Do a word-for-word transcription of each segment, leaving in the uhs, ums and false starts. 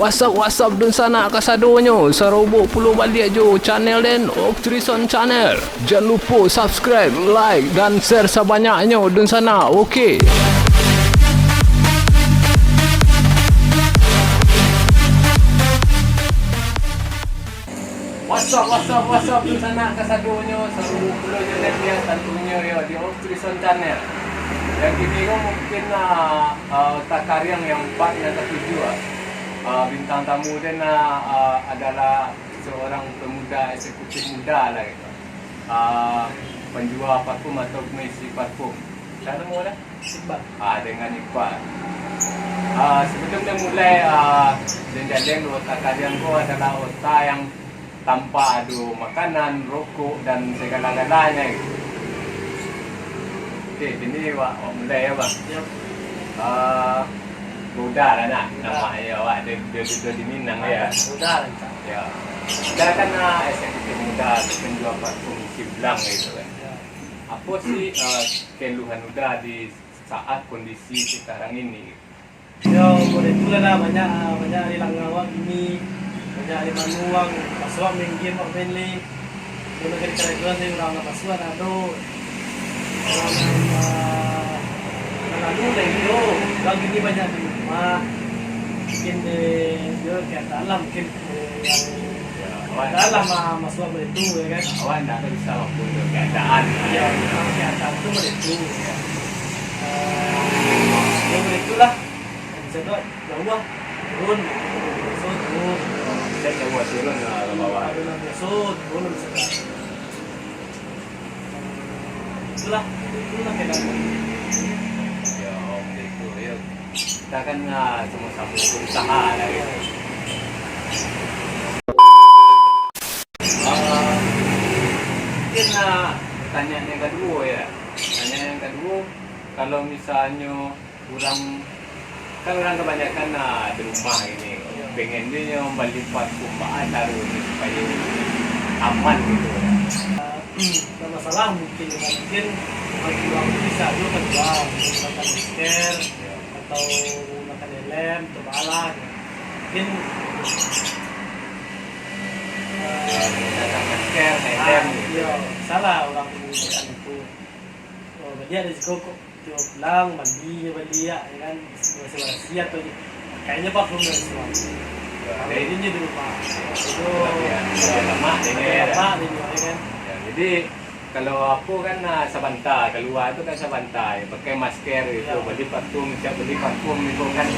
What's up, what's up, dunsanak kasadonyo, sarobok pulo baliak jo channel den, Oktrison Channel. Jan lupo subscribe, like, dan share sabanyaknyo, dunsanak, oke. What's up, what's up, what's up, dunsanak kasadonyo, sarobok pulo jo den, yo, tantunyo, yo, di Oktrison Channel. Yang kini ko mungkin, ah, ah, takariang yang part yang katujuah, ah. Ah, bintang tamu den, ah, ah, adalah seorang pemuda eksekutif muda lah gitu. Ah, penjual parfum atau pengisi parfum. Siapa nama orang? Iqbal. Ah, dengan Iqbal. Ah, sebelum dia mulai, ah, den jalin, ota kalian ko adalah ota yang tanpa ado makanan, rokok, dan segala-galanya gitu. Oke, kini awak, awak mulai ya, Bang? Yap. Ah, Uda lah nak, Uda. Nama ya awak, dia, dia, dia di Minang ya. Uda lah, Cak. Ya. Uda kan, ah, eksekutif muda, penjual parfum Siblang gitu kan. Ya. Apa sih, ah, keluhan Uda di saat kondisi sekarang ini? Yo, model tu lah dah, banyak, banyak ari langau awak kini, banyak ari manu wang, paso awak main game, awak main le. Mun ka dikarajoan dari urang lah paso lah ado. Urang, ah, nan anu lah iyo, urang kini banyak di rumah. Mungkin di, yo, kayak dalam, mungkin, eh, yang Ya, awak dalam, ah, masuak model tu, ya kan? Awak ndak bisa mampu keadaan. Ya, memang keadaan tu model tu. Ya. Eh, ya, model tu lah. Bisa tu, jauah lah. Turun, turun, turun, turun. Bisa jauah turun lah, ke bawah. Ada lah biasa, turun bisa tu. Itulah, itulah keadaan. Ya, om, itu, ya. Kita kan, ah, sama-sama berusaha lah, gitu. Ah, mungkin, ah, pertanyaan yang kedua, ya. Pertanyaan yang kedua, kalau misalnya urang, kan urang kebanyakan, ah, di rumah ini, pengen dia nyo bali parfum, baa caro ni supayo aman gitu. Ndak masalah, mungkin, mungkin bagi urang tu bisa juo kalua, mungkin makan masker, atau menggunakan helm, atau baa lah. Mungkin, eh, menggunakan masker, helm, ah, gitu. Iyo, salah urang menggunakan itu. Oh, jadi ado siko kok. Tiok pulang, mandi nyo baliak, ya kan, barasiah-barasiah atau pakai nyo parfum dari suam. Yo, kalau jadi inyo di rumah. Itu, yo, lamak, yo, lamak, yo, ya kan. Yo, jadi, kalau apo kan, ah, sabanta, kalua tu kan sabanta, yo, pakai masker gitu, yo, bali parfum, siap bali parfum gitu kan.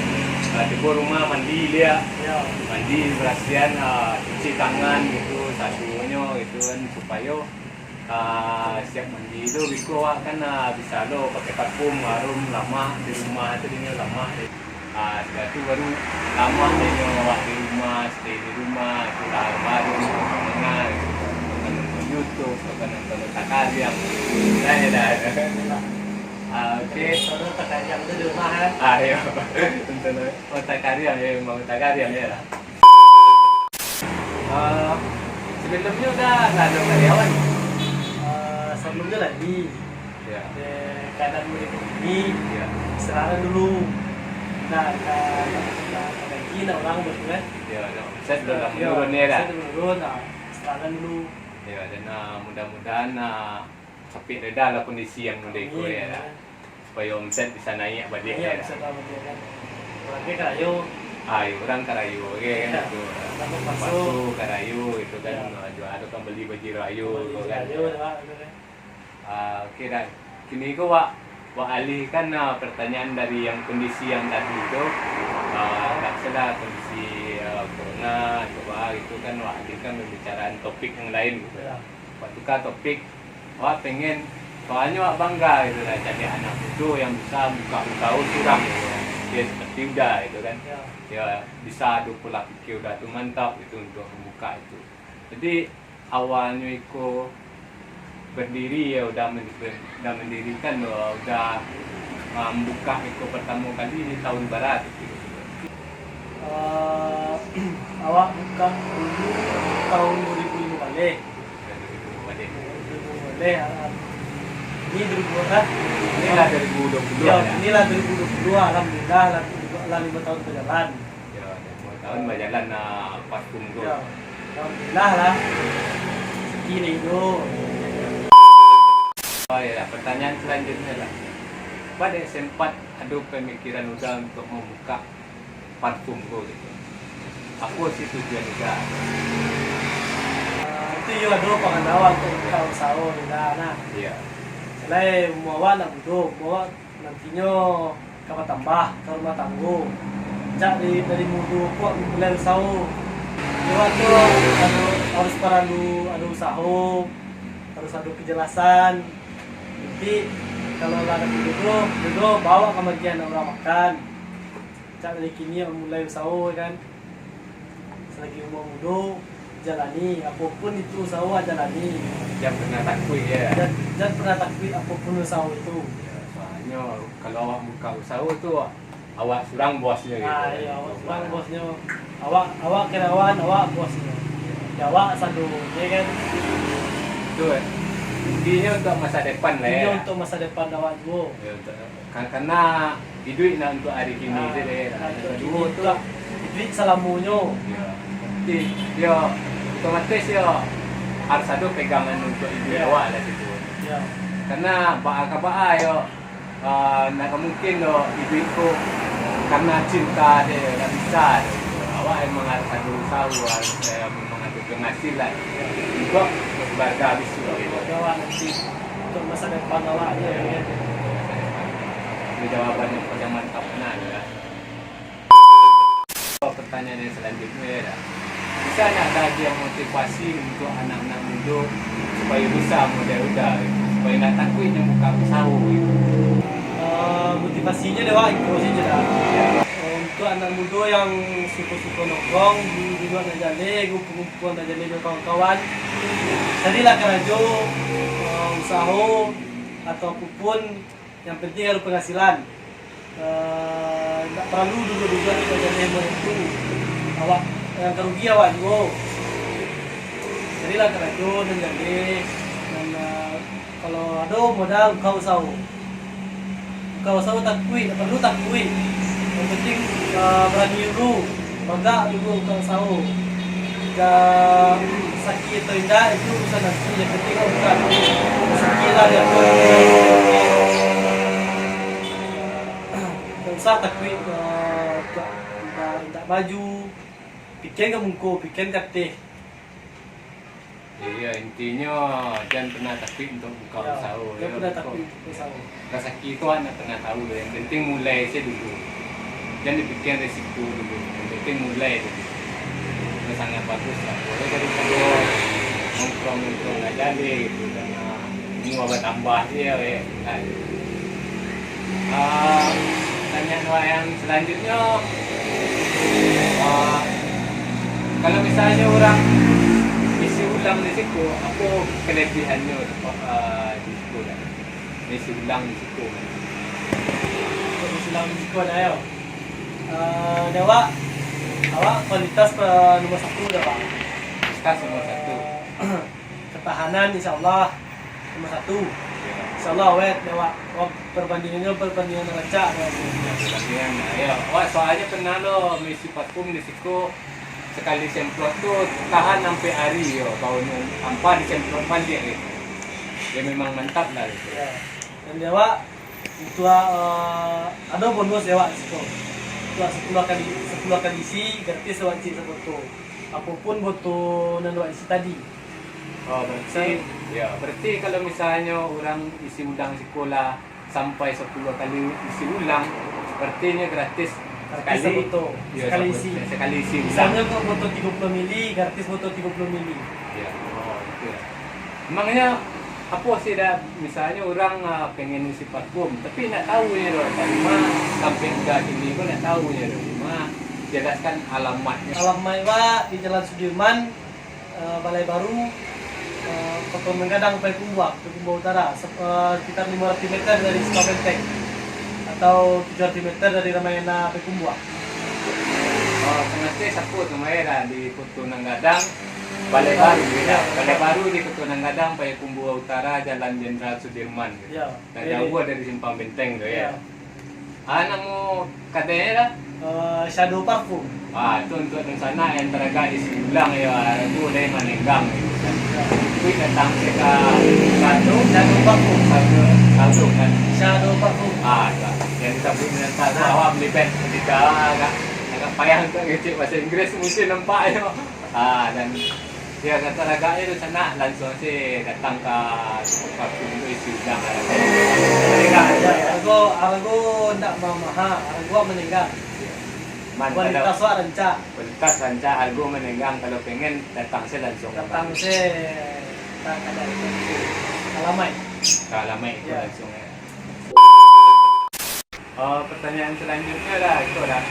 Ah, tibo rumah, mandi baliak. Yo. Mandi, barasiahan, ah, cuci tangan gitu, sabunyo gitu kan, supayo Ah, siap mandi tu, biko awak kan, ah, bisa lo pakai parfum, harum, lamak di rumah tu, dinyo lamak di, ah, sudah tu baru lamak dinyo awak di rumah, stay di rumah, itu lah harum-harum, manga, gitu. Bukan nonton YouTube, bukan nonton Otak Kariang. Dah, ya, dah. Ah, oke. Nonton Otak Kariang tu di rumah, eh? Ah, iyo. Nonton Otak Kariang, ya, memang Otak Kariang, ya lah. Eh, sebelumnyo udah nggak ada karyawan? Eh, sebelumnyo lagi. Ya. Eh, keadaan mulai begini, ya, istirahat dulu. Nah, ka, ka, ka gaji nak orang betul kan? Ya, ya. Omset udah, ya, menurun ya, dah? Omset udah menurun, nah, istirahat dulu. Ya, dan, ah, mudah-mudahan, ah, capek reda lah kondisi yang model iko, ya, dah. Amin. Supayo omset bisa naiak baliak, ya, bisa naiak baliak, kan. Urang karayo. Ah, iyo, urang karayo, oke, kan, itu. Paso karayo, gitu, kan. Nah, juo ado kan bali baju rayo, gitu, kan. Ah, oke, dah. Kini ko, wak, wak alihkan, ah, pertanyaan dari yang kondisi yang tadi tu. Ah, tak salah kondisi, ah, corona, coba gitu kan, wak alihkan pembicaraan topik yang lain, gitu. Ya. Wak tukar topik, Awak pengen, soalnyo awak bangga gitu lah, caliak anak mudo yang bisa buka usaho surang gitu kan. Yo, seperti Uda gitu kan. Ya. Yo, bisa ado pola pikir Uda tu mantap gitu untuk membuka itu. Jadi, awalnyo iko berdiri yo, Uda men-, ber-, Uda mendirikan, Uda, ah, membuka iko pertamo kali di tahun bara tu. Eh, awak buka dulu tahun dua ribu limo baleh. Dua ribu limo baleh, ah, ini dua ribu, ah. Inilah dua ribu dua puluh dua, ya, inilah dua ribu dua puluh dua, alhamdulillah, lah, lah limo tahun berjalan. Ya, limo Taun bajalan, ah, parfum ko. Ya, alhamdulillah lah. Rezeki lah hidup. Oh, ya, pertanyaan selanjutnya lah. Apa dek sempat ado pemikiran Uda untuk membuka parfum ko gitu? Apo sih tujuan Uda? Ah, itu yo ado pangandawa untuk buka usaho Uda nah. Iya. Selain umua awak nak mudo, umua awak nantinyo ka batambah ka rumah tanggo. Cak dari, dari mudo ko mulai usaho. Lewat tu ado, harus paralu ado usaho, harus ado kejelasan. Jadi, kalau lah dapek jodoh, jodoh bawa ka bagian urang makan. Cak dari kini mulai usaho kan. Selagi umua mudo, jalani, apopun itu usaho, jalani. Jan pernah takuik, ya. Jan, jan pernah takuik apopun usaho itu. Ya, soalnyo kalau awak buka usaho tu, awak surang bosnyo gitu, ah, kan. Iya, awak surang bosnyo. Awak, awak karyawan, awak bosnyo. Ya, awak sado, ya kan? Betul. Intinyo untuk masa depan lah, intinyo ya, untuk masa depan awak juo. Ya, untuk Ka-, karena iduik nak untuk ari kini, ah, je deh. Nah, yang kaduo tu, iduik salamonyo. Ya, berarti, ya, otomatis, ya, harus ado pegangan untuk iduik, ya, awak lah situ. Ya. Karena baa ka baa, ya, ah, nak ka mungkin, ya, iduik tu karena cinta je, tak bisa je. Awak memang harus ado usaho, harus, eh, memang ado penghasilan. Juga keluarga habis tu, ya. Keluarga awak nanti. Untuk masa depan awak je, ya. Itu jawaban yang paling mantap, nah, ya. Pertanyaan yang selanjutnya, ya, dah. Bisa ndak bagi motivasi untuk anak-anak mudo supaya bisa model Uda, supaya ndak takuik nyo buka usaho, gitu? Eh, motivasinyo dek awak iko sajo, dah. Ya. Eh, untuk anak mudo yang suko-suko nongkrong, di, di lua nak jaleh, kumpuang-kumpuang nak jaleh jo kawan-kawan, carilah karajo, eh, usaho, atau apopun, yang penting ado penghasilan. Eh, indak paralu duduak-duduak di jaleh itu. Awak, yang ka rugi awak juo. Carilah karajo nan jaleh, nan, eh, kalau ado modal, buka usaho. Buka usaho takuik, indak paralu takuik. Yang penting, eh, barani dulu. Bagak dulu buka usaho. Jika sakik atau indak, itu urusan nanti. Yang penting awak buka dulu. Sakik lah dia. Indak usah takuik, eh, indak, indak baju. Pikian ka muko, pikian ka ateh. Iyo, intinyo, jan pernah takuik untuk buka usaho, jan pernah takuik untuk buka usaho. Rasaki tu awak ndak pernah tahu, yang penting mulai se dulu. Jan dipikian resiko dulu, yang penting mulai dulu. Itu sangat bagus lah. Boleh daripado nongkrong-nongkrong ndak jaleh gitu, kan. Umua batambah se, yo, kan. Ah, pertanyaan awak yang selanjutnyo, ah, kalau misalnyo urang isi ulang di siko, apo kelebihannyo, ah, di siko, kan? Isi ulang di siko. Isi ulang di siko, nah, yo. Ah, dek awak, awak kualitas, ah, nomor satu dek awak. Kualitas nomor satu. Ketahanan, insya Allah, nomor satu. Insya Allah, awet, awak, awak perbandingannyo, perbandingan nan rancak, awak. Ya, perbandingan, ya. Awak soalnyo pernah lo maisi parfum di siko, sakali semprot tu tahan sampai ari, yo, baunyo ampa disemprot baliak, gitu. Ya, memang mantap lah, gitu. Ya. Dan di awak, untuak, eh, ado bonus di awak di siko. Untuak sapuluah kali, sapuluah kali isi, gratis awak isi saboto. Apopun boto nan awak isi tadi. Oh, berarti, ya, berarti kalau misalnyo urang isi ulang siko lah sampai sapuluah kali isi ulang, berarti nyo gratis. Gratis sakali, saboto, ya, sakali saboto, isi. Sakali isi ulang. Misalnyo kok boto tigo puluah mili, gratis boto tigo puluah mili. Ya, oh, itu ya. Emangnya apo sih, dah, misalnyo urang, ah, pengen isi parfum, tapi ndak tahu nyo doh, dari ma sampai Uda kini ko ndak tahu nyo doh, ma jelaskan alamatnyo. Alamat awak di Jalan Sudirman, eh, Balai Baru, eh, Koto Nan Gadang, Payakumbuah, Payakumbuah Utara, sep-, eh, sekitar limo ratus meter dari Simpang Benteng atau tujuh ratus meter dari Ramayana Payakumbuah. Oh, pengantin sapo tu, Mai, lah, di Koto Nan Gadang, Balai Baru, ya, Balai Baru di Koto Nan Gadang, Payakumbuah Utara, Jalan Jenderal Sudirman. Ya. Ndak jauah dari Simpang Benteng tu, ya. Ya. Ah, namo kadainyo lah? Eh, Shadow Parfum. Ah, tu untuak dunsanak nan taragak isi ulang, yo, arago lai manenggang, gitu kan. Duit datang se ka Shadow, Shadow Parfum. Shadow, Shadow kan. Shadow Parfum. Ah, tu lah. Nan disabuik manantak tu, awak bali band ketika agak, agak payah untuak ngecek bahaso Inggris mungkin nampaknyo. Ah, dan yo, nan taragaknyo tu sanak, langsuang se datang ka toko parfum tu isi ulang lah. Manenggang ajo. Arago, arago ndak ma-, maha, arago manenggang. Man, kualitas kalau wak rancak. Kualitas rancak, arago manenggang. Kalau pengen, datang se langsuang. Datang se, ka, ka, ka alamaik. Ka alamaik tu, ya, langsuang, ya. Eh, pertanyaan selanjutnya lah, itu lah.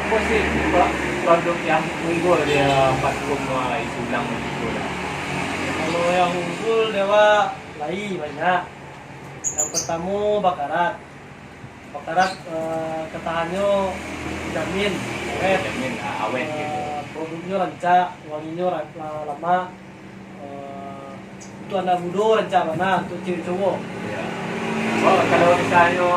Apa sih pro-, produk yang unggul di, eh, parfum, eh, isi ulang itu lah? Kalau yang unggul, dewa, lai banyak. Yang pertamo, bakarat. Bakarat, eh, katahannyo dijamin, awet. Dijamin, ah, awet gitu. Eh, produknyo rancak, wanginyo ra-, la-, lamak. Eh, untuak anak mudo rancak bana, untuak cewek cowok. Iya. Oh, kalau misalnyo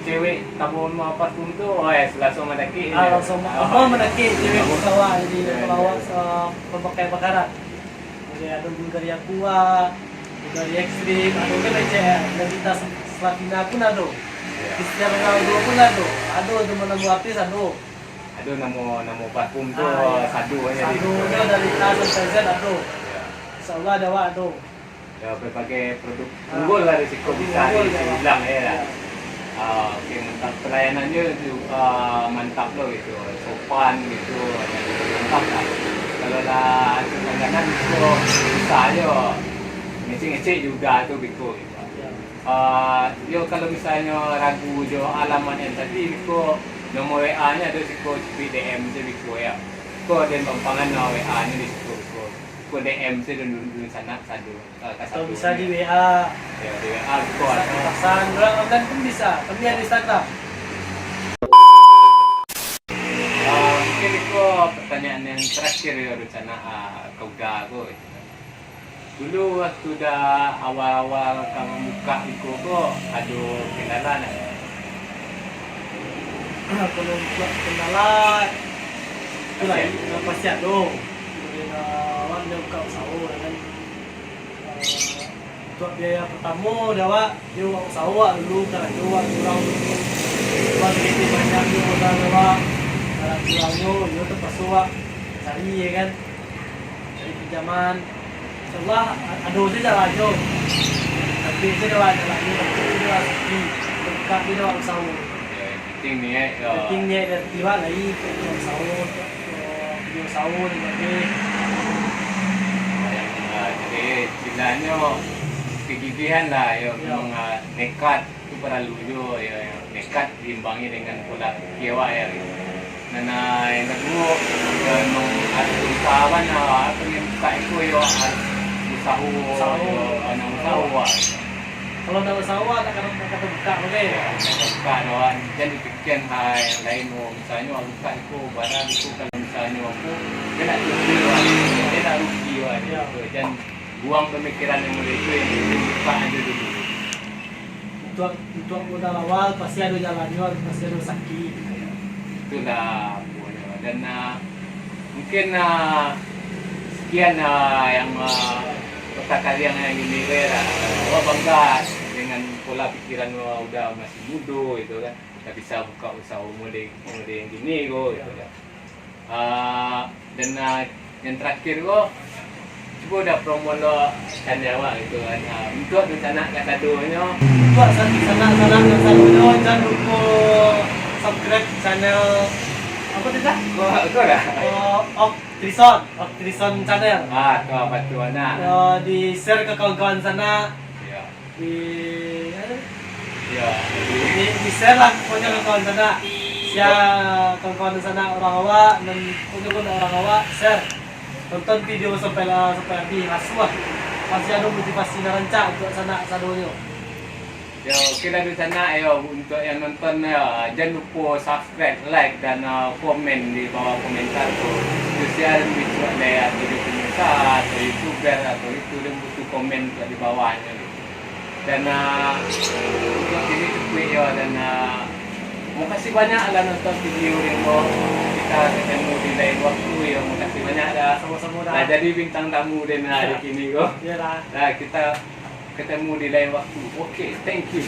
cewek tabao parfum tu, oh, eh, langsuang mandakek. Ah, je. Langsuang, oh, apa mandakek cewek, oh, kawa jadi, iya, kawa, iya, eh, pamakai bakarat. Jadi ado Bulgaria Aqua, Bulgaria Extreme, ado kan lecek, Navitas Slavina pun ado. Iya. Cristiano Ronaldo pun ado. Ado, namo-namo artis ado. Ado namo, namo parfum tu, ah, iya, sado aja di Sado situ, tu ya. Dari A sampai Z ado. Ya. Insya Allah ada awak ado. Ya, berbagai produk, ah, unggul lah di siko, produk bisa unggul, diisi ulang, ya. Ya. Ah, oke, mantap. Pelayanannya juga mantap loh gitu. Sopan gitu. Mantap lah. Kalau lah langganan itu bisa aja. Ngecek-ngecek juga tu biko gitu. Ya. Ah, yo, kalau misalnyo ragu jo alamat nan tadi, biko nomor W A-nyo ado siko, cukuik D M se biko, ya. Ko den pampangan nomor W A-nyo di siko, biko. Ko D M se dulu, dulu sanak sado, ah, ka sado. Atau bisa di W A. Ya, di W A biko. Bisa ado. Pasan, orang online pun bisa. Kami ada Instagram. Ah, mungkin iko pertanyaan yang terakhir ya, rencana, ah, ka Uda ko. Dulu waktu dah awal-awal ka mambukak iko ko, ado kendala ndak? Kalau buat kendala, itulah, pasti ado. Pasti ado. Jadi, awak ndak buka usaha, kan. Eh, untuak biaya pertamo dek awak, yo, awak usaha awak dulu, karajo awak kurang dulu. Awak duit banyak tu modal awak, karajo kurangnyo, yo, terpakso awak cari, ya kan. Cari pinjaman. Insyaallah, a-, ado se jalannyo. Tapi se ado jalannyo, tapi se ado rasaki. Buka se ado usaha. Yo, yang penting niat, yo. Yang penting niat dari awak lai, untuak usaha, untuak, eh, usaha ni tadi. Yang, ah, jadi, istilahnya, kegigihan lah, yo, yo. Memang, ah, nekat. Tu paralu juo, yo, yo, nekat diimbangi dengan pola pikir awak, yo. Nan, ah, yang kaduo, yo, emang harus usaha bana, ah, pengen buka iko, yo, harus usaho, usaho. Yo, ah, nan usaho, ah. Kalau ndak usaho, ndak ka, ndak ka buka, oke? Yo, ndak ka buka, no, ah. Jan dipikian, ah, yang lain, oh, misalnyo, ah, buka iko, barang iko, kalau misalnyo, apo, jan ndak rugi, ah. Jan ndak rugi, ah, yo. Gitu. Jan buang pemikiran yang model itu, yang penting buka aja dulu. Untuak, untuak modal awal, pasti ado jalannyo, pasti ado rasaki. Itulah, pokoknyo. Dan, ah, mungkin, ah, sekian, ah, yang, ah, kota kalian yang ini lah. Awak bangga dengan pola pikiran awak udah masih mudo gitu kan. Udah bisa buka usaha mulai, mulai yang gini ko, gitu kan. Ah, dan, ah, yang terakhir ko, cubo dah promo lo channel awak gitu kan. Ah, untuak dunsanak kasadonyo. Untuak san-, sanak-sanak kasadonyo, jan lupo subscribe channel, apo tu dah? Ko, ko dah? Oh, Ok Trison, Ok Trison Channel. Ah, tu apa tu, anak? Ah, di-share ke kawan-kawan sanak. Iya. Di, eh, iya, di, di-share lah pokoknyo ka kawan sanak. Sia kawan-kawan sanak urang awak, nan pokoknyo pun urang awak, share. Tonton video sampai lah, sampai habis, lasuah. Pasti ado motivasi nan rancak untuak sanak sadonyo. Yo, oke lah, dunsanak, yo, untuak yang nonton, yo, jan lupo subscribe, like, dan, uh, komen di bawah komentar tu. Yo, share video lai, atau di pengusaha, atau YouTuber, atau itu, dan butuh komen tu di bawahnyo tu. Dan, ah, untuak kini cukuik yo, dan, ah, Makasih banyak lah nonton video den ko. Kita ketemu di lain waktu yo. Makasih banyak dah. Samo-samo dah. Lah jadi bintang tamu den hari kini ko. Iyalah. Lah kita ketemu di lain waktu. Oke, thank you.